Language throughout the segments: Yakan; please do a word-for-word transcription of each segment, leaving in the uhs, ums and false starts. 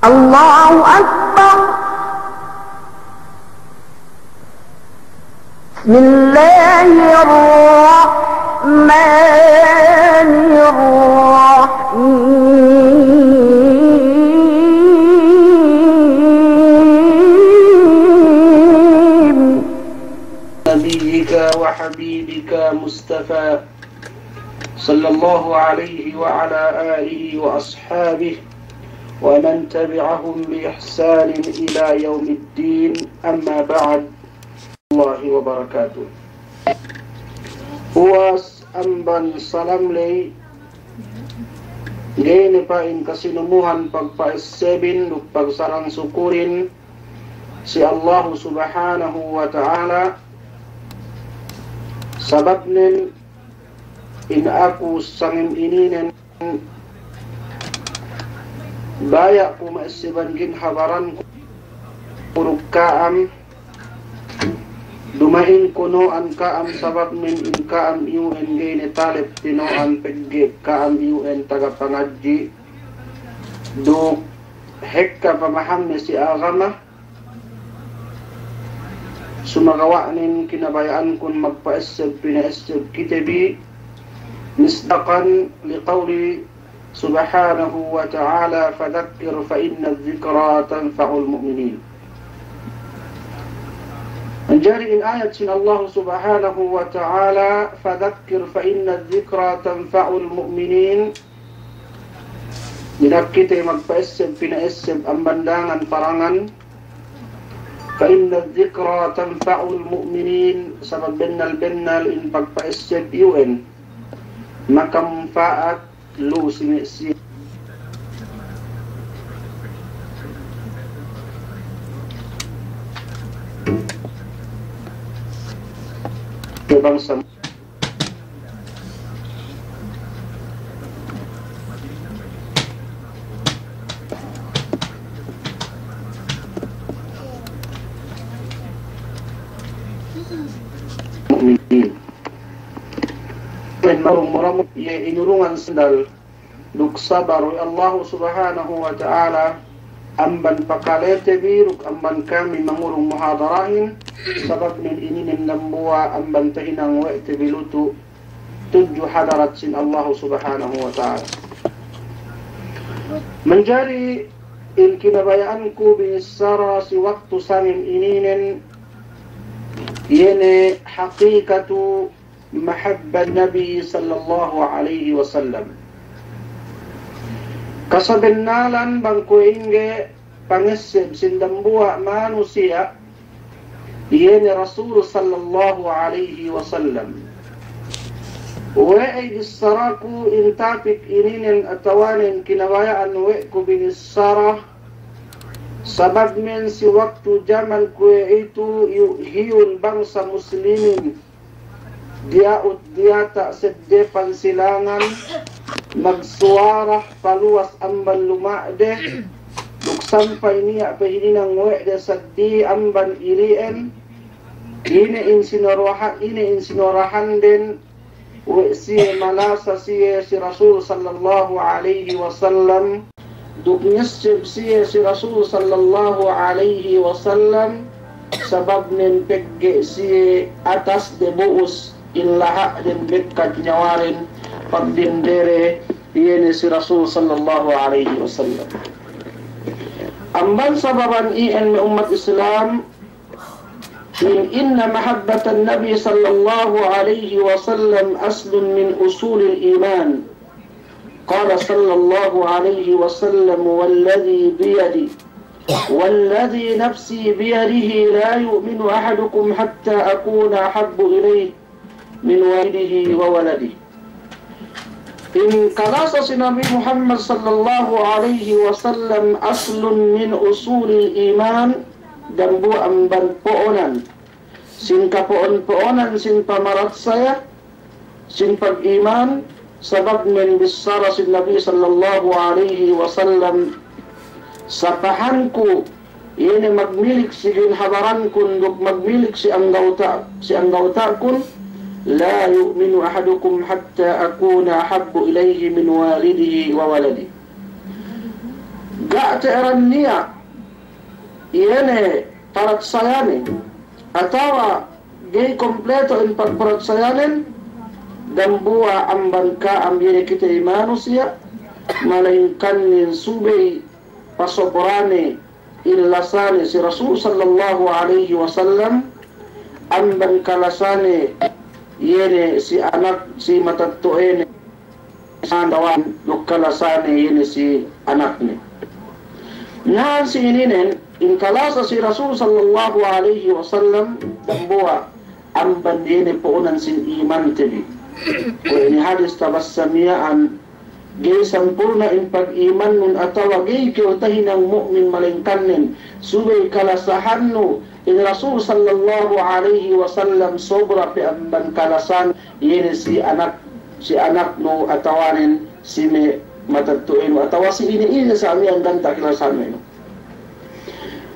الله أكبر. بسم الله الرحمن الرحيم. نبيك وحبيبك مصطفى صلى الله عليه وعلى آله وأصحابه ومن تبعهم بإحسان إلى يوم الدين، أما بعد. الله وبركاته. Puwas amban salam ley, ga'i ne pa'in kasinumuhan pagpa'essebin duk pagsarang sukurin si Allahu Subhanahu wa Ta'ala, sababnen in aku sangem ininen baya' ku ma'esseban ginhabaranku duk ka'am, duma'in ku no'an ka'am, sababnen in ka'am iyu'en ga'i ne talep tino'an pegge' ka'am iyu'en taga pangadji' duk hekka pamahamne si agama. Sumagawa'nen kinabaya'ankun magpa'esseb pina'esseb kite bi, مصداقا لقوله سبحانه وتعالى: فذكر فإن الذكرى تنفع المؤمنين. Manjari in ayat sin Allahu Subhanahu wa Ta'ala, فذكر فإن الذكرى تنفع المؤمنين. Dina'ak kite magpa'esseb pina'esseb amban dangan parangan, فإن الذكرى تنفع المؤمنين, sabab bennal-bennal in pagpa'esseb iyu'en makamanpa'at lu si me' siye. Ke bangsa mu'minin. Pen marung muramut iye inurungan sandal duk sabar we' Allahu Subhanahu wa Ta'ala amban pakalete bi duk amban kami mangurung muhadarahin, sababnen ininen dambuwa' amban tahinang we' te bi lutu' tudju hadarat sin Allahu Subhanahu wa Ta'ala. Manjari in kinabaya'anku binissara si waktu sangem ininen, iye ne hakikatu mahabban Nabi sallallahu alaihi wasallam. Kasabennalan bang kuwe' ingge pangesseb sin dambuwa' manusiya', iye ne Rasul sallallahu alaihi wasallam. We'ey bissaraku in tapik ininen atawanen kinabaya'an we' ku binissara, sababnen si waktu jaman kuwe'itu iyu' hiyul bangsa muslimin diya'ut diyata' sedde pansilangan, magsuwara paluwas amban luma'de, duk sampay niya' pe hininang we' de saddi amban ili'en, ine in sinoraha-, ine in sinorahan den, we' siye malasa siye si Rasul sallallahu alaihi wasallam, duk ngesseb siye si Rasul sallallahu alaihi wasallam, sababnen pegge' siye atas de bu'us in laha' den bekkat nyawaden pagdendere iye ne si Rasul sallallahu alaihi wasallam. Amban sababan iyan me' ummat Islam, إن، إن محبة النبي صلى الله عليه وسلم أصل من أصول الإيمان. قال صلى الله عليه وسلم: والذي بيدي، والذي نفسي بيده، لا يؤمن أحدكم حتى أكون أحب إليه من والده وولده. In kalasa si Nabi Muhammad sallallahu alaihi wasallam aslun min usulil iman, dambuwa' amban po'onan sin kapo'on-po'onan sin pamaratsaya, sin pag'iman, sabab nen bissara sin Nabi sallallahu alaihi wasallam, sapahanku, iye ne magmilik si ginhabarankun duk magmilik si anggawta', si anggawta'kun, لا يؤمن أحدكم حتى أكون أحب إليه من والده وولده. ga' te'ed niya' iye ne paratsayane, atawa ga'i kompleto in pagparatsayanen, dambuwa' amban ka'am iye ne kite manusiya', malayingkan nin subey pasobrane in lasane si Rasul sallallahu alaihi wasallam, amban kalasane iye ne si anak, si matetto'ane, sandawan duk kalasane iye ne si anakne. Na'an si ininen, in kalasa si Rasul sallallahu alaihi wasallam, dambuwa' amban iye ne po'onan sin imante bi. Kuwe' inin hadis tabassam miya'an, ga'i sampurna' in pag'imannun atawa ga'i kew tahinang mu'min malayingkan nin subey kalasahannu in Rasul sallallahu alaihi wasallam sobra pe amban kalasan iye ne si anak, si anaknu atawanen si me' matetto'anu atawa si ine-ine sa' miya'an ganta' kalasahannu.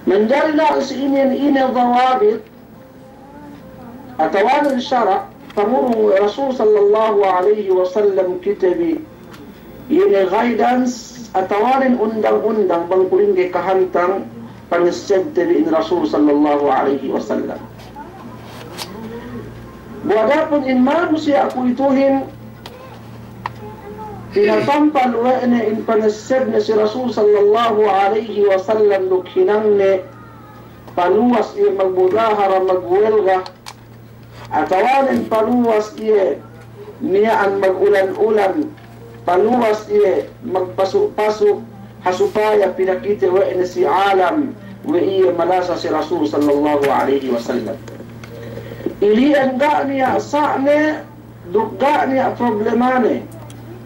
Manjari na'an si ine-ine dawabit atawanen sara' pangurung we' Rasul sallallahu alaihi wasallam kite bi, iye ne guidance atawanen undang-undang bang kuwe' ingge kahantang pangessebte bi in Rasul sallallahu alaihi wasallam. Bu adapun in manusiya' kuwe'ituhin, pinatampal we' ne in pangessebne si Rasul sallallahu alaihi wasallam duk hinangne paluwas iye magmudahara, magwelga, atawanen paluwas iye miya'an magulan-ulan, paluwas iye magpasu'-pasu', ha supaya pinakite we' ne si alam we' iye malasa si Rasul sallallahu alaihi wasallam. Ili'en ga' niya' sa'ne duk ga' niya' problemane,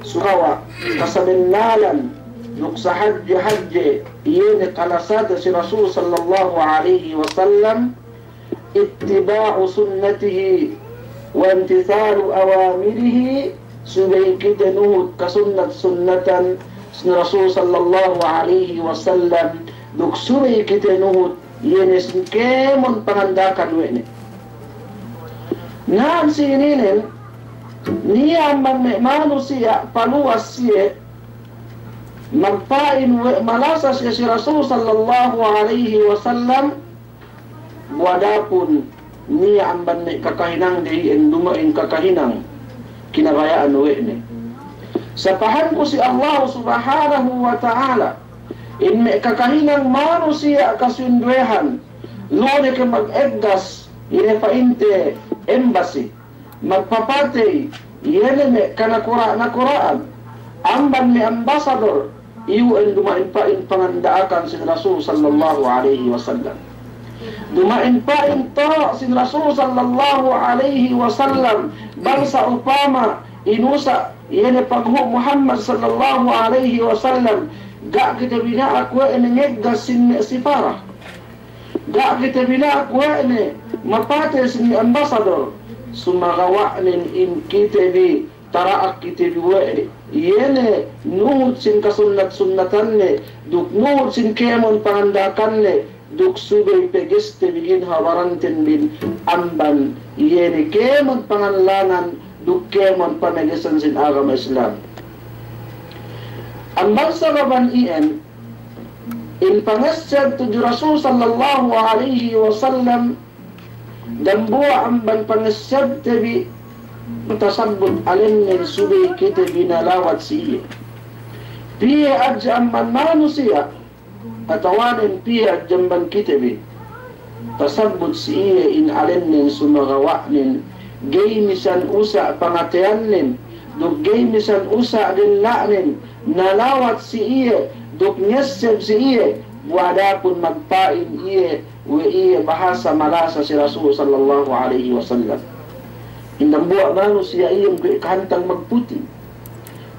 sugawa' kasabennalan duk sahadje-hadje iye ne kalasate si Rasul sallallahu alaihi wasallam, ittiba'u sunnatihi wa imtithalu awamirihi, subey kite nuhut kasunnat-sunnatan sin Rasul sallallahu alaihi wasallam, duk subey kite nuhut iye ne sin kēmon pangandakan we' ne. Na'an si ininen, niya' amban me' manusiya' paluwas siye magpa'in we' malasa siye si Rasul sallallahu alaihi wasallam, bu adapun niya' amban me' kakahinangde iyan duma'in kakahinang kinabaya'an we' ne. Sapahanku si Allah subhanahu wa ta'ala, in me' kakahinang manusiya' kasinduwehan, lu'u ne ke mageggas, iye ne pa'inte embassy, magpapatey iye ne me' kanakura'-nakura'an amban me' ambassador, iyu' en duma'in pa'in panganda'akan sin Rasul sallallahu alaihi wasallam. Duma'in pa'in to' sin Rasul sallallahu alaihi wasallam, bang sa'upama inusa' iye ne panghu' Muhammad sallallahu alaihi wasallam, ga' kite bina'ak we' ne ngeggas sin me' sipara. Ga' kite bina'ak we' ne mapatey sin me' ambassador. Sumagawa'nen in kite bi, tara'ak kite bi we' ne, iye ne nuhut sin kasunnat-sunnatanne, duk nuhut sin kēmon panganda'akanne, duk subey pegeste bi gin habaranten bin amban iye ne kēmon panganlangan duk kēmon pamegesan sin agama Islam. Amban sababan iyan, in pangesseb tudju Rasul sallallahu alaihi wasallam, dambuwa' amban pangessebte bi tasabbut alennen subey kite bi nalawat si iye. Piye hadja amban manusiya', atawanen piye hadja amban kite bi, tasabbut si iye in alennen sumagawa'nen, ga'i misan usa' pangateyannen, duk ga'i misan usa' della'nen, nalawat si iye, duk ngesseb si iye, bu adapun magpa'in iye, we' iye bahasa malasa si Rasul sallallahu alaihi wasallam. In dambuwa' manusiya' iyan kuwe' kahantang magputing,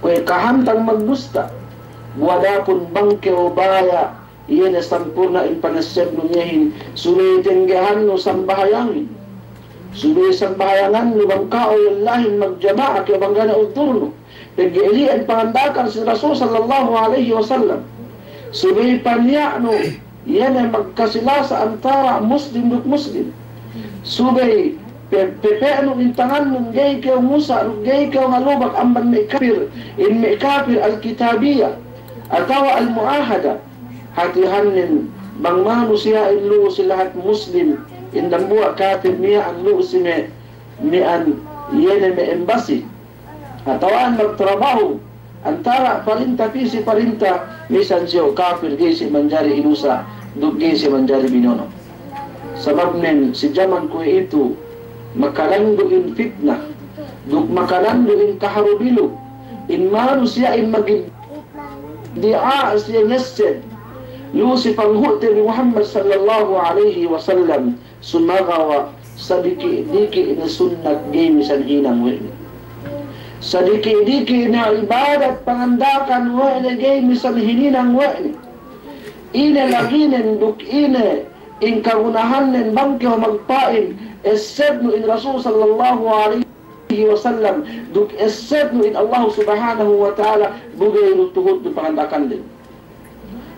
kuwe' kahantang magdusta', bu adapun bang kew baya' iye ne sampurna' in pangessebnu iyehin, subey tenggehannu sambahayangin. Subey sambahayangannu bang ka'u lellahin magjama'a ke bang ga' ne udurnu. Pegge' ili'en panganda'akan sin Rasul sallallahu alaihi wasallam. Subey paniya'nu iye ne magkasilasa antara' Muslim duk Muslim. Subey pe-, pepe'nu in tangannun ga'i kew ngusa', ga'i kew ngalubak amban me' kapir, in me' kapir al-kitabiya, atawa al-mu'ahada. hatihannen bang manusiya'in lu'u si lahat Muslim, in dambuwa' kapir miya'an lu'u si me', miya'an iye ne me' embassy atawa magtrabahu antara' parinta pī si parinta, misan siye kapir ga'i siye manjari inusa', duk ga'i siye manjari binono'. Sababnen si jaman kuwe'itu makalandu' in fitna, duk makalandu' in kaharubilu, in manusiya'in magiddi'a siye ngessed lu'u si panghu'te bi Muhammad sallallahu alaihi wasallam, sumagawa' sadiki'-diki' ne sunnat ga'i misan hinang we' ne. Sadiki'-diki' ne ibadat panganda'akan we' ne ga'i misan hininang we' ne. Ine laginen duk ine in kagunahannen bang kew magpa'in essednu in Rasul sallallahu alaihi wasallam, duk essednu in Allah subhanahu wa ta'ala, bu ga'i du tuhutnu panganda'akanden.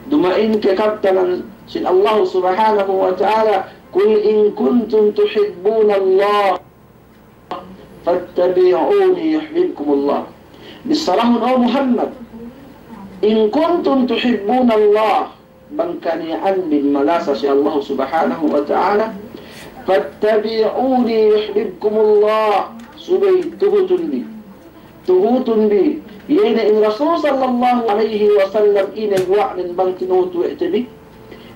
Duma'in ke kabtangan sin Allah subhanahu wa ta'ala, "Qul in kuntum tuhibbuna Allah, fattabi'uni yuhbibkumullah." Bissarahun, o Muhammad, "In kuntum tuhibbuna Allah," bang kaniya'an bi malasa si Allah subhanahu wa ta'ala, "fattabi'uni yuhbibkumullah," subey tuhutun bi. Tuhutun bi, iye ne in Rasul sallallahu alaihi wasallam, ine guwa'nen bang tinuhut we' te bi,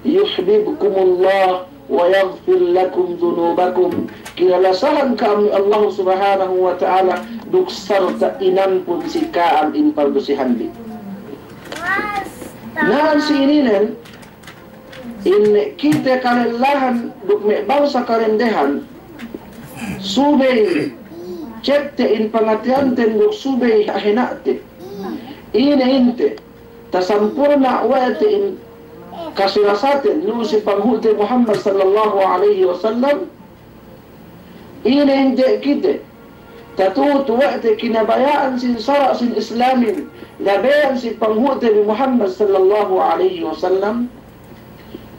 "yuhbibkumullah wa yaghfir lakum dhunubakum," kinalasahan ka'am Allah subhanahu wa ta'ala, duk sarta' inampun si ka'am in pardusihan bi. Na, si ininen, in kite kalellahan duk me' bangsa karendehan, subey cekte in pangateyanten duk subey ahena'te. Ine inte, tasampurna' we' te in kasilasaten lu'u si panghu'te Muhammad sallallahu alaihi wasallam. Ine inte kite, tatuhut we' te kinabaya'an sin sara' sin Islamin, labeyan si panghu'te bi Muhammad sallallahu alaihi wasallam.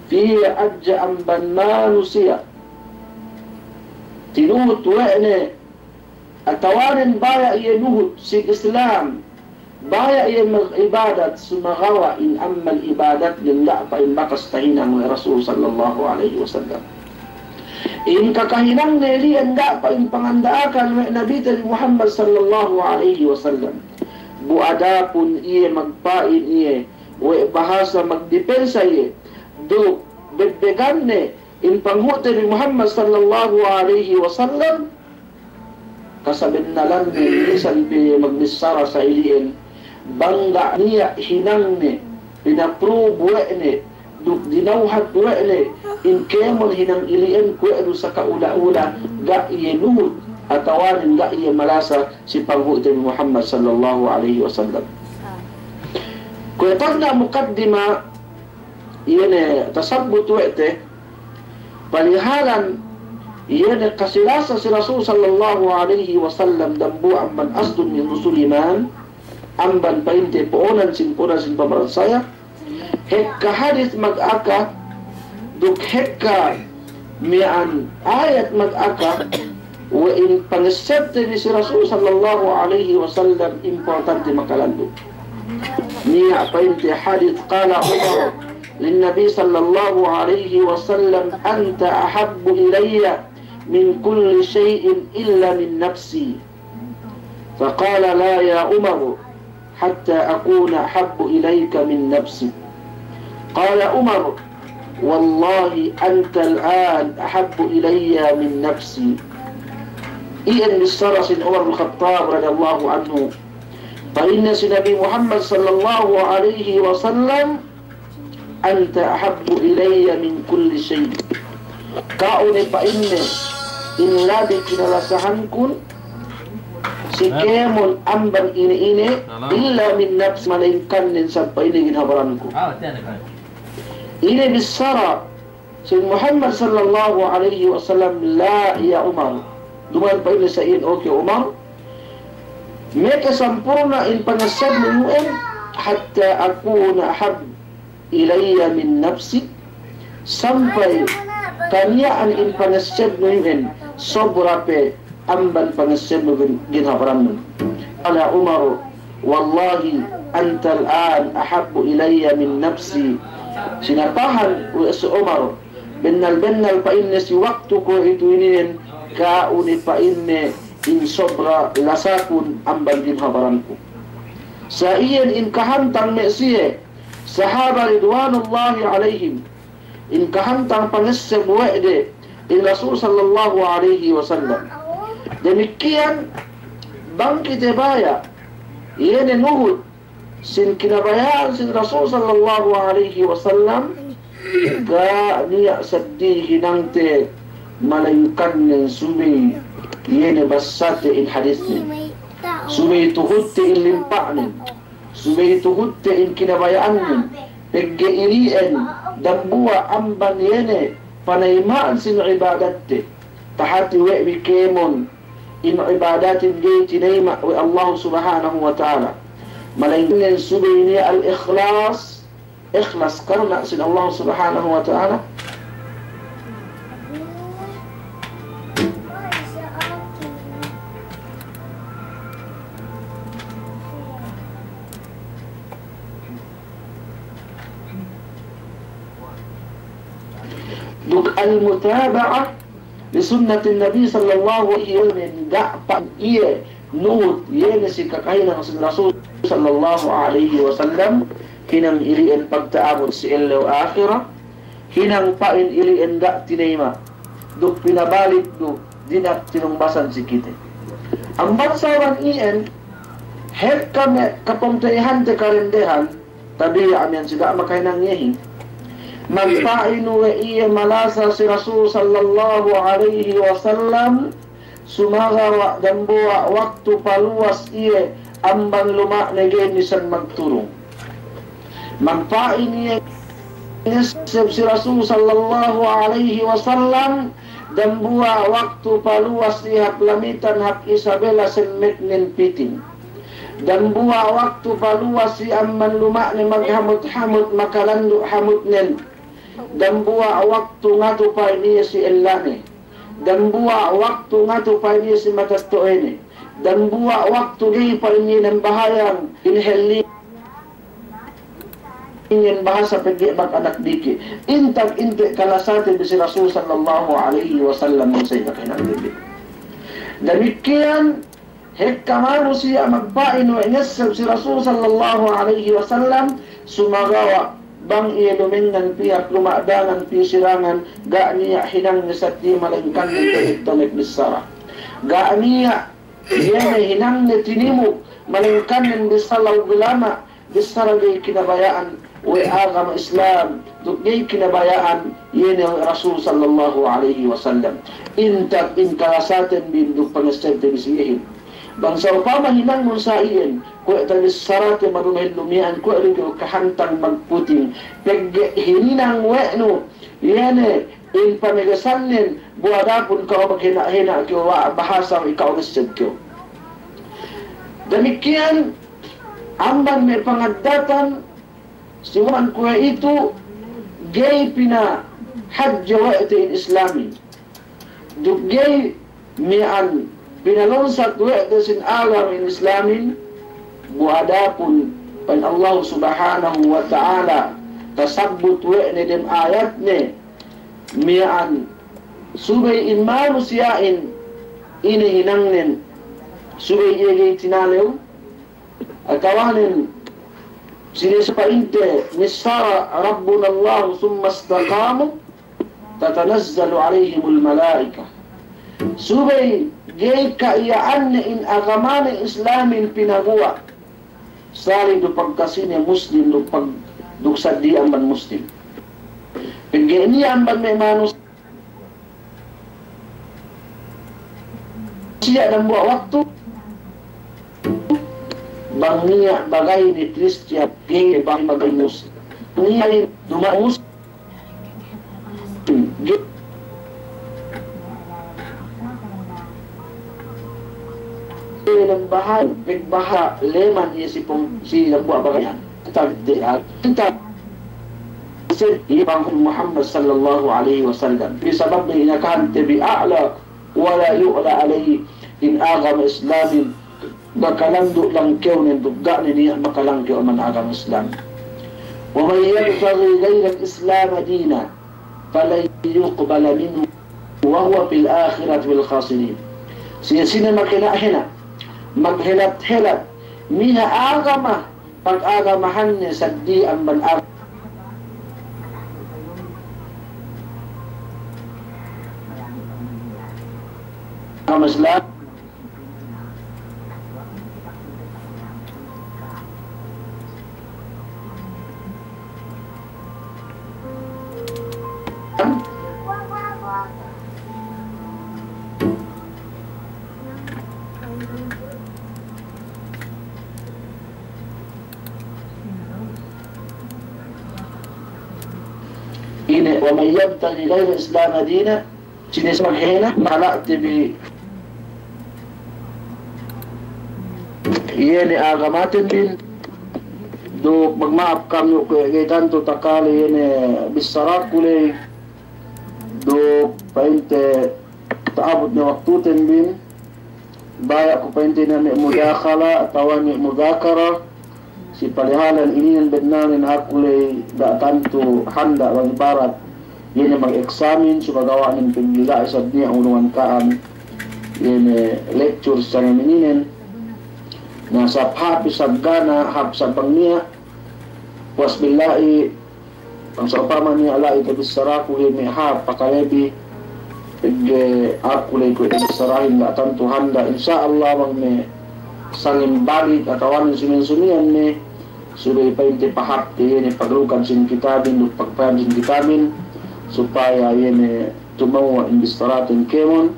Piye hadja amban manusiya' tinuhut we' ne, atawanen baya' iye nuhut sin Islam, baya' iye mag'ibadat, sumagawa' in ammal ibadatnen ga' pa'in bakas tahinang we' Rasul sallallahu alaihi wasallam. In kakahinangne ili'en ga' pa'in panganda'akan we' Nabite bi Muhammad sallallahu alaihi wasallam. Bu adapun iye magpa'in iye we' bahasa magdipensa iye, duk bebbeganne in panghu'te bi Muhammad sallallahu alaihi wasallam, kasabennalanne, misan pe magbissara sa ili'en, bang ga' niya' hinangne, pinaprub we' ne, duk dinawhat we' ne in kēmon hinang ili'en, kuwe' du saka ula-ula ga' iye nuhut, atawanen ga' iye malasa si panghu'te bi Muhammad sallallahu alaihi wasallam. Kuwe' tagna' mukaddima, iye ne tasabbut we' te, palihalan iye ne kasilasa si Rasul sallallahu alaihi wasallam dambuwa' amban aslun min usul iman, amban pa'inte po'onan sin, po'onan sin pamaransaya, hekka hadis magaka, duk hekka miya'an ayat magaka, we' in pangessebte bi si Rasul sallallahu alaihi wasallam importante makalandu'. Niya' pa'inte hadis, qala Umar lin Nabi sallallahu alaihi wasallam, "Anta ahabbu ilayya min kulli shay'in illa min nafsi." Faqala, "La ya Umar, hatta akuna ahabbu ilayka min nafsi." Qala Umar, "Wallahi antal an ahabbu ilayya min nafsi." Iyan bissara sin Umar bin Khattab radiyallahu anhu. Pa'inne si Nabi Muhammad sallallahu alaihi wasallam, "Anta ahabbu ilayya min kulli shay'." Ka'u ne pa'inne in labi kinalasahankun si kēmon amban ine-ine, illa min nafsi, malaingkan nen sabab pa'inne ginhabaranku. Ine bissara sin Muhammad sallallahu alaihi wasallam, "La ya Umar." Duma'in pa'inne sa iyan, "O ke Umar, meke sampurna' in pangessebnu yu'en, hatta akuna ahabbu ilayya min nafsi, sampay kaniya'an in pangessebnu yu'en sobra pe amban pangessebnu gin-, ginhabarannun." Qala Umar, "Wallahi antal an ahabbu ilayya min nafsi, Sinapahan we' si Umar, bennal-bennal pa'inne si waktu kuwe'itu ininen, ka'u ne pa'inne in sobra lasakun amban ginhawa baranku. Sa iyan in kahantang me' siye sahaba ridwanullahi alayhim, in kahantang pangesseb we' de in Rasul sallallahu alayhi wasallam. Damikkiyan bang kite baya', iye ne nuhut sin kinabaya'an sin Rasul sallallahu alayhi wasallam, ga' niya' seddili hinangte, malayingkan nen subey iye ne bassate in hadisnen, subey tuhutte in limpa'nen, subey tuhutte in kinabaya'annen, pegge' ili'en dambuwa' amban iye ne panayima'an sin ibadatte, tahati we' bi kēmon in ibadatin ga'i tinayima' we' Allahu Subhanahu wa Ta'ala. Malayingkan nen subey niya' al-ikhlas, ikhlas karna' sin Allahu Subhanahu wa Ta'ala. Duk al-mutaba'ah li sunnatin Nabi sallallahu alayhi wasallam, ga' pa'in iye nuhut iye ne si kakahinang sin Rasul sallallahu alayhi wasallam, hinang ili'en pagta'abut si ellew ahirat, hinang pa'in ili'en ga' tinayima', duk pinabalik du dina'ak tinumbasan si kite. Amban sabab iyan, hekka me' kapungtina'ihante karendehan, tabiya' miya'an si ga' makahinang iyehin. Magpa'in we' iye malasa si Rasul sallallahu alayhi wasallam, sumagawa' dambuwa' waktu paluwas iye amban luma'ne ga'i misan magturung. Magpa'in iye ngesseb si Rasul sallallahu alayhi wasallam, dambuwa' waktu paluwas iye hap Lamitan hap Isabela semmeknen piting. Dambuwa' waktu paluwas iye amban luma'ne maghamut-hamut makalandu' hamutnen. Dambuwa' waktu ngatu pa'in iye si ellane. Dambuwa' waktu ngatu pa'in iye si matetto'ene. Dambuwa' waktu ga'i pa'in iye nambahayang in helli inin bahasa pegge' mag-anak diki'. Inta' inte' kalasate bi si Rasul sallallahu alayhi wasallam, sa iye kahinang diki'. Damikkiyan hekka manusiya' magpa'in we' ngesseb si Rasul sallallahu alayhi wasallam, sumagawa' bang iye lumengngan pī hap luma' dangan pī Sirangan, ga' niya' hinangne seddili malayingkan nen tomek-tomek bissara. Ga' niya' iye ne hinangne tinimuk, malayingkan nen bissara law gulama', bissara ga'i kinabaya'an we' agama Islam, duk ga'i kinabaya'an iye ne Rasul sallallahu alayhi wasallam. Inta' in kalasaten bi duk pangessebte bi si iyehin. Bang sa'upama hinangnun sa iyan, kuwe' tabissarate madumahin lumiyan, kuwe' du kew kahantang magputing, pegge' hininang we' nu iye ne in pamegesannen, bu adapun ka'u maghena'-hena' kew we' bahasa we' ka'u ngesseb kew. Damikkiyan amban me' pangaddatan si waman kuwe'itu, ga'i pinahadje we' te in Islamin, duk ga'i miya'an pinalonsat we' te sin agama in Islamin, bu adapun pa'in Allahu Subhanahu wa Ta'ala, tasabbut we' ne dem ayatne, miya'an subey in manusiya'in ine hinangnen, subey iye ga'i tinalew, atawanen sine si pa'inte, missara Rabbuna Allahu thumma istaqamu, tatanazzalu alayhimul malaikah. Subey ga'i ka'iya'anne in agamane Islamin pinaguwa', sali' du pagkasine Muslim duk pag-, duk seddili amban Muslim. Pegge' niya' amban me' manusiya' dambuwa' waktu, bang niya' bagayne Kristiyan, ga'i bang bagay Muslim. Niya' duma'in Muslim. Iye nambahayang, pagbaha' leman iye si pung-, si dambuwa' bagayhan. Tag-, tag-, tag-, si iye Panghu' Muhammad sallallahu alayhi wasallam. Bi sabab ne inakahante bi a'la wa la yu'la alayhi, in agama Islamin makalandu' langkewnen duk ga' ne niya' makalangkew amban agama Islam. ومن يبتغ غير الإسلام دينا فلن يقبل منه وهو في الآخرة من الخاسرين. Sine-sine maghena'-hena', maghelat-helat, miha agama, pagagamahanne saddi amban agama Islam. Ine, ومن يبتغ غير الإسلام دينا, sine-sine maghena', mala'te bi iye ne agamaten bin. Duk magma'ap kami kuwe' ga'i tantu takale iye ne bissaraku ley. Duk pa'inte ta'abut ne waktuten bin. Baya' ku pa'inte ne me' mudakhala atawa me' mudakara, si palihalan ininen bennalnen aku ley ga' tantu handa' bang ibarat iye ne mag-eksamin, sumagawa' nen pegge' ga' isab niya' ulungan ka'am iye ne lecture sangem ininen. Na, sab hāp isab ga' na, hāp isab bang niya', puwas billahi, bang sa'upama niya' la'i tabissaraku iye me' hāp pakalebi, pegge' aku ley kuwe' tabissarahin ga' tantu handa'. Insya Allah bang me' sangem balik atawa nen sumiyan-sumiyan ne, subey pa'inte pahāpte iye ne paglukan sin kitabin duk pagpayam sin kitabin, supaya iye ne tumewwa' in bissaraten kēmon.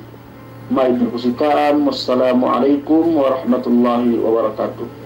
Ma'id ne ku si ka'am. Wassalamu alaikum warahmatullahi wabarakatuh.